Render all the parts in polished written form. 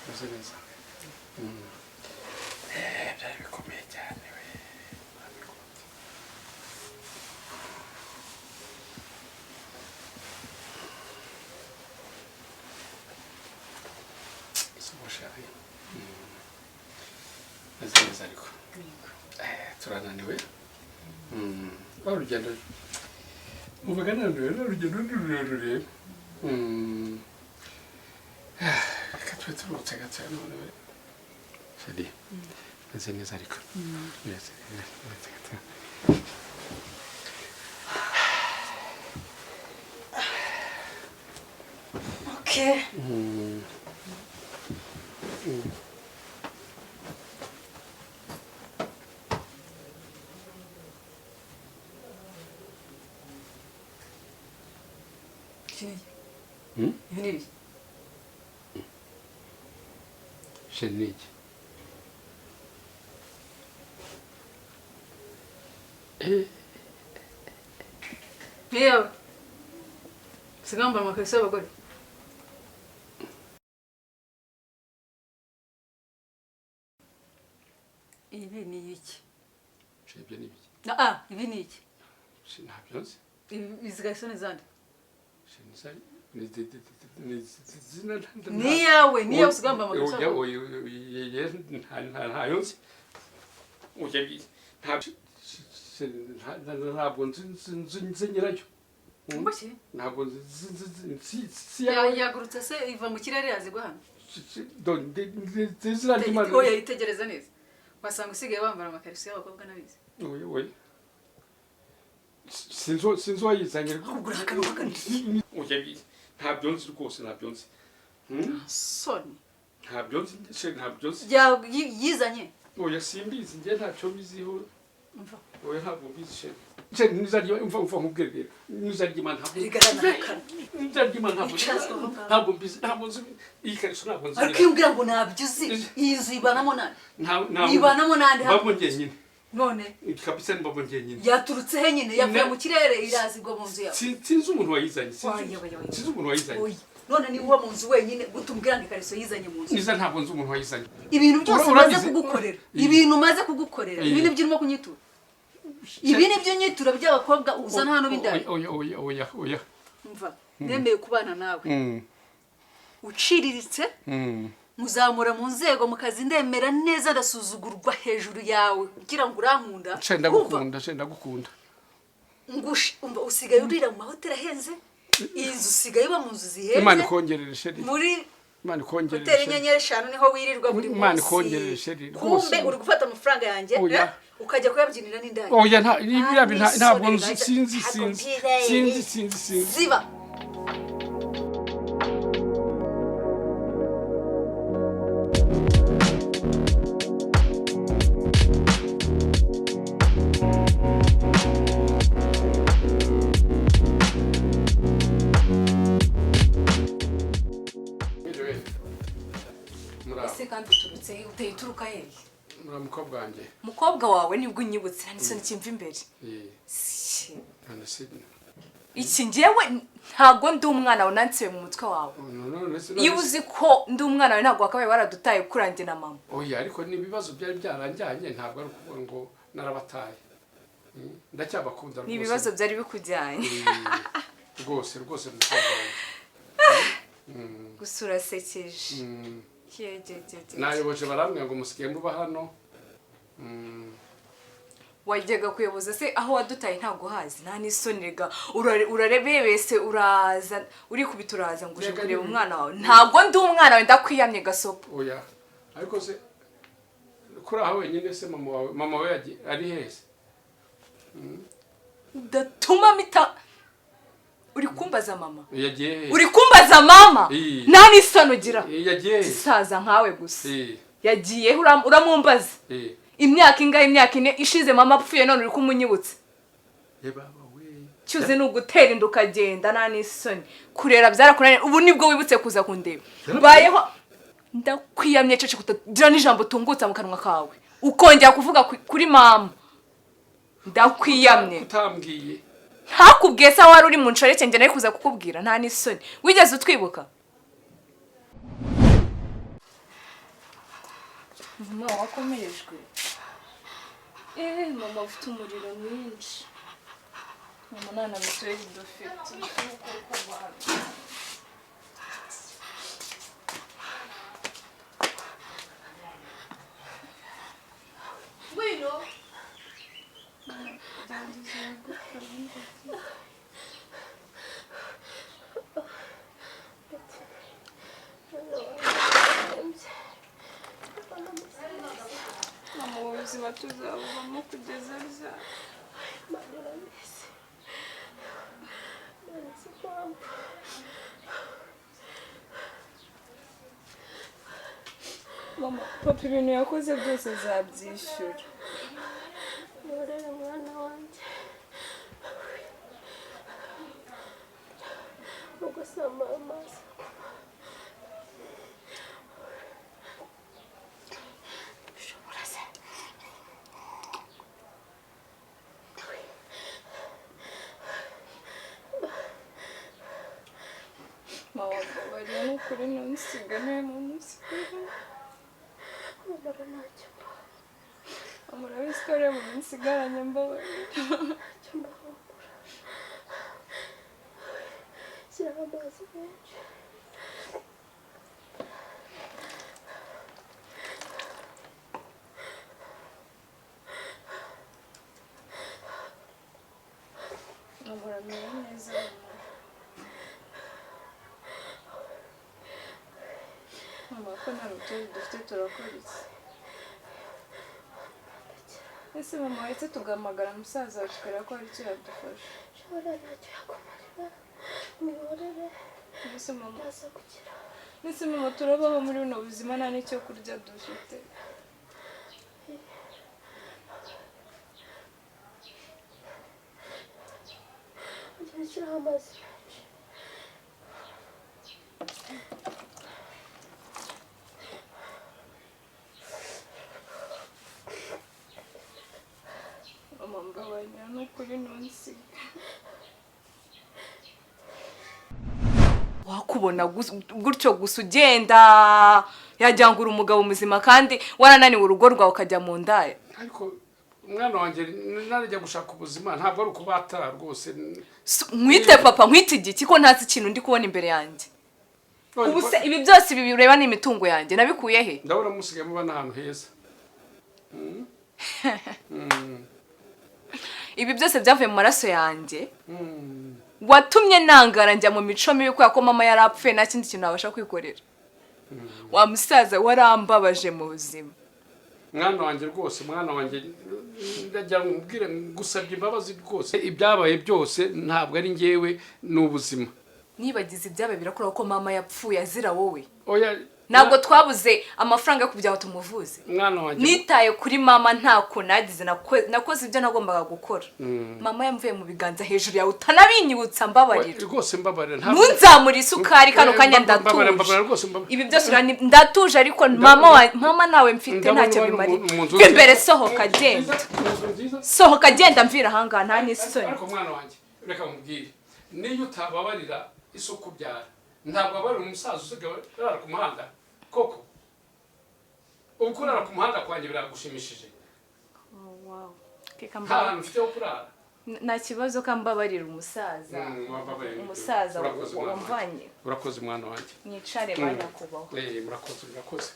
Meze neza. Byari bikomeye cyane we. Sawa chérie. Meze neza ariko. Turananiwe. Rwa rugendo uvuga nananiwe, rwa rugendo ni rurerure. Reka tube turuhutse gato none. Chérie. Meze neza ariko. Meze neza gato. Okay. Iki ni iki? Ibi ni ibiki? Chérie ni iki? Yewe. Usigaye wambara amakariso y'abagore. Ibi ni iki? Chérie ibyo ni ibiki? Ah, ibi ni iki? Chérie ntabyo nzi. Izi kariso ni izande. Chérie ni izina. Ni iyawe, ni iyawe usigaye wambara amakariso y'abagore. Oya, ntayo nzi. Oya, ntabwo nzi nyirayo. Mbuki? Ntabwo nzi si yawe. Yagurutse se iva mu kirere yazigwa hano? Izina ry'Imana. Oya, yitegereza neza. Wasanga usigaye wambara amakariso y'abakobwa n'abizi. Oya, oya. Sinzi uwayizanye. Ahubwo urahakana uhakana. Oya, ntabyo nzi rwose, ntabyo nzi. Soni. Ntabyo nzi, ntabyo nzi. Yizanye. Oya, simbizi, njye ntacyo mbiziho. Umva. Oya, ntabwo mbizi chérie. Chérie nizarya umva umva nkubwire rero. Nizarya Imana ntabwo. Rigarana hakana. Nizarya Imana ntabwo. Ntabwo mbizi, ntabwo nzi iyi kariso ntabwo nzi. Ariko iyo umbwira ngo ntabyo uzi, iyi nzu ibanamo nande? Ibanamo nande? Mbamo njyenyine. None kabisa mbamo njyenyine. Yaturutse he nyine? Yavuye mu kirere irazigwa mu nzu yawe. Sinzi umuntu wayizanye. Sinzi umuntu wayizanye. None ni uwo mu nzu wenyine gutumbwira ngo ikariso yizanye mu nzu. Niza ntabwo nzi umuntu wayizanye. Ibintu byose umaze kugukorera. Ibintu umaze kugukorera. Ibi nibyo urimo kunyitura. Ibi nibyo nyitura by'abakobwa uzana hano b'indaya. Oya oya oya oya. Umva, nemeye kubana nawe. Uciriritse. Muzamura mu nzego mu kazi ndemera neza ndasuzugurwa hejuru yawe kugira ngo urankunda. Ndagukunda, ndagukunda. Ngushi umva usigaye urira mu mahoteli ahenze. Iyi nzu usigaye uba mu nzu zihenze. Imana ikongerere chérie. Muri Imana ikongerere. Hoteli inyenyeri 5 niho wirirwa buri munsi. Imana ikongerere chérie. Kumbe uri gufata amafaranga yanjye ukajya kuyabyinira n'indaya. Oya nta ntabwo sinzi sinzi sinzi sinzi sinzi. Ziba. Ese kandi uturutse he? Uteye uturuka he? Mura mukobwa wanjye. Mukobwa wawe nibwo unyibutse nta n'isoni kimva imbere. Iki njyewe ntago ndi umwana wawe nansiwe mu mutwe wawe. Iyo uzi ko ndi umwana wawe ntabwo wakabaye waradutaye kuranjye na mama. Oya ariko ni ibibazo byari byaranjyanye ntabwo ari ukuvuga ngo narabataye. Ndacyabakunda rwose. Ni ibibazo byari bikujyanye. Rwose rwose mukobwa wanjye. Gusa urasekeje. Nayoboje barambwira ngo musigaye muba hano. Wajyaga kuyoboza se aho wadutaye ntabwo hazi nta n'isoni rega urarebebese uraza urikubita uraza ngo uje kureba umwana wawe ntabwo ndi umwana wawe ndakwiyamye gasopo. Oya ariko se kuri aho wenyine se mama wawe ari hese? Udatuma mita. Uri kumbaza mama? Yagiye. Uri kumbaza mama? Nta n'isoni ugira. Yagiye. Saza nkawe gusa. Yagiye uramumbaza. Imyaka ingahe, imyaka 4 ishize mama apfuye none uri kumunyibutsa. Cyuze ni ugutera inda ukagenda nta n'isoni. Kurera byarakunaniye ubu nibwo wibutse kuza kundeba. Bayeho ndakwiyamye cece kutagira n'ijambo tungutsa mu kanwa kawe. Ukongera kuvuga kuri mama. Ndakwiyamye. Utambwiye. Ntakubwiye se wari uri mu nshoreke njye nari kuza kukubwira nta n'isoni. Wigeze utwibuka? Mama wakomerejwe. Mama ufite umuriro mwinshi. Mama nta na mituweli dufite. Ngwino. Mama ubuzima tuzabuvamo kugeza ryari? Mama, papa ibintu yakoze byose azabyishyura. Murere mwana wanjye. Ubwo si amazi. Ushobora se? Mama mbabarira n'ukuri ntunsiga niwe muntu usigaye. Murara ntacyo mba. Murabizi ko ariwe muntu nsigaranye mbabarira. Ntacyo mbahumura. Shyiraho amazi menshi. Mama uramera neza mama. Mama ko nta mituweli dufite turakora iki? Ese mama waretse tugahamagara musaza wacu tukareba ko hari icyo yadufasha. Ushobora ntacyo yakumarira. Mihorere. Ese mama Ndaza gukira. Ese mama turabaho muri buno buzima nta n'icyo kurya dufite. Ujye ushyiraho amazi menshi. Mama mbabarira n'ukuri ntunsiga. Wakubona gutyo gusa ugenda yagira ngo uri umugabo muzima kandi warananiwe urugo rwawe ukajya mu ndaya. Ariko umwana wanjye narajya gushaka ubuzima ntabwo ari ukubatara rwose. Nkwite papa nkwite igiki ko ntazi ikintu ndi kubona imbere yanjye. Ubu se ibi byose ibi bireba ni imitungo yanjye nabikuye he? Ndabona musigaye muba n'ahantu heza. Ibi byose byavuye mu maraso yanjye. Watumye nangara njya mu mico mibi kubera ko mama yarapfuye nta kindi kintu nabasha kwikorera. Wa musaza warambabaje mu buzima. Mwana wanjye rwose, mwana wanjye ndagira ngo nkubwire ngusabye imbabazi rwose. Ibyabaye byose ntabwo ari njyewe ni ubuzima. Nibagize ibyabaye birakora ko mama yapfuye azira wowe. Oya, ntabwo twabuze amafaranga yo kugira ngo tumuvuze. Mwana wanjye nitaye kuri mama ntako nagize nakoze ibyo nagombaga gukora. Mama yamvuye mu biganza hejuru yawe utanabinyibutsa mbabarira. Rwose mbabarira. Ntunzamure isukari kano kanya ndatuje. Ibi byose ndatuje ariko mama nawe mfite ntacyo bimariye. Imbere sohoka genda. Sohoka genda mvira ahangaha nta n'isoni. Ariko mwana wanjye reka nkubwire niyo utababarira isuku byara ntabwo abarira umusaza usigaye arara ku muhanda koko. Ubu kurara ku muhanda kwanjye biragushimishije. Nta hantu mfite ho kurara. Nta kibazo ko mbabarira umusaza. Umusaza wamvanye. Urakoze mwana wanjye. Mwicare banyakubaho. Murakoze murakoze.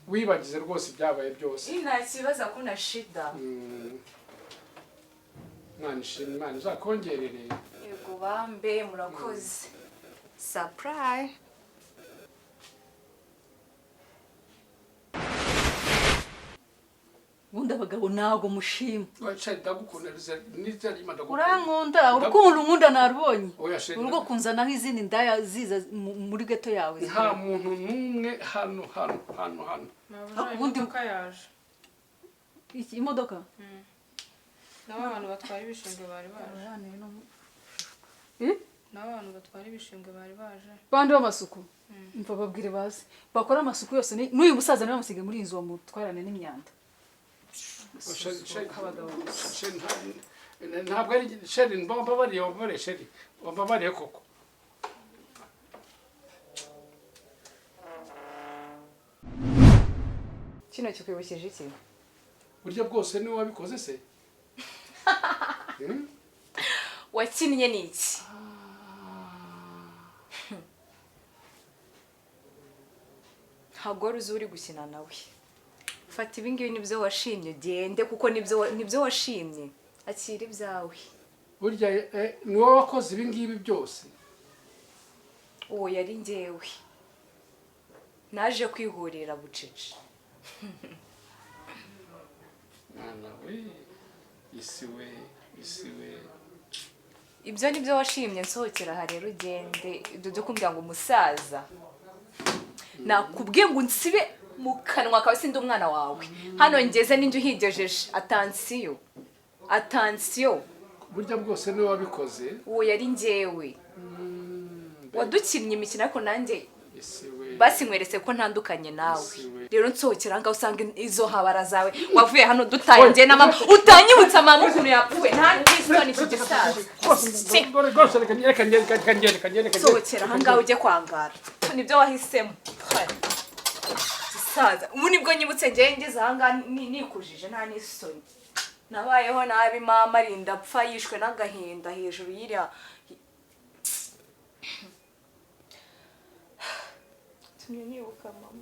Wibagize rwose ibyabaye byose. Nta kibazo akuna shida. Mwana ishimwe Imana izakongerere. Yego bambe murakoze. Surprise. Ubundi abagabo ntabwo mushima. Chéri, ndagukunda, n'izina ry'Imana ndagukunda. Urankunda, urukundo unkunda narubonye. Oya, chéri, Urugo kunzanaho izindi ndaya ziza muri ghetto yawe. Nta muntu n'umwe hano hano hano hano. Mabuja, Ubundi- imodoka yaje. Iki imodoka? Nabo abantu batwara ibishingwe bari baje. Eh? Nabo abantu batwara ibishingwe bari baje. Bandi b'amasuku. Mva babwire baze. Bakora amasuku yose n'uyu musaza niwe bamusigaye muri iyi nzu bamutwarane n'imyanda. Chéri, chéri, chéri, ntabwo ari chéri, mbabariye, wambabariye chéri, wambabariye koko. Kino kikwibukije iki? Burya bwose niwe wabikoze se? Hmm? Wakinnye ni iki? Ntabwo wari uzi uri gukina nawe. Fata ibi ngibi nibyo washimye ugende, kuko nibyo washimye, akira ibyawe. Burya ni wowe wakoze ibi ngibi byose? Uwo yari njyewe, naje kwihorera bucece. Mwana we, isi we, isi we. Ibyo nibyo washimye, nsohokera aha rero ugende. Ibyo byo kumbwira ngo umusaza, nakubwiye ngo unsibe mu kanwa kawe, sindi umwana wawe. Hano ngeze n'injye uhigejeje. Attention, attention. Burya bwose niwe wabikoze? Uwo yari njyewe wadukinnye imikino, ariko nanjye Isi we. basi nkweretse ko ntandukanye nawe. Isi we. Rero nsohokera ngaho usanga izo habara zawe wavuye hano dutaye njye na mama, utanyibutsa mama ukuntu yapfuye, nta n'isoni iki gisaza. Rwose reka reka reka reka reka reka. Sohokera aha ngaho ujye kwangara, nibyo wahisemo gisaza. Ubu nibwo nyibutse njyewe ngeze aha ngaha nikujije, nta n'isoni. Nabayeho nabi, mama arinda apfa yishwe n'agahinda hejuru y'iriya. Tumye nibuka mama.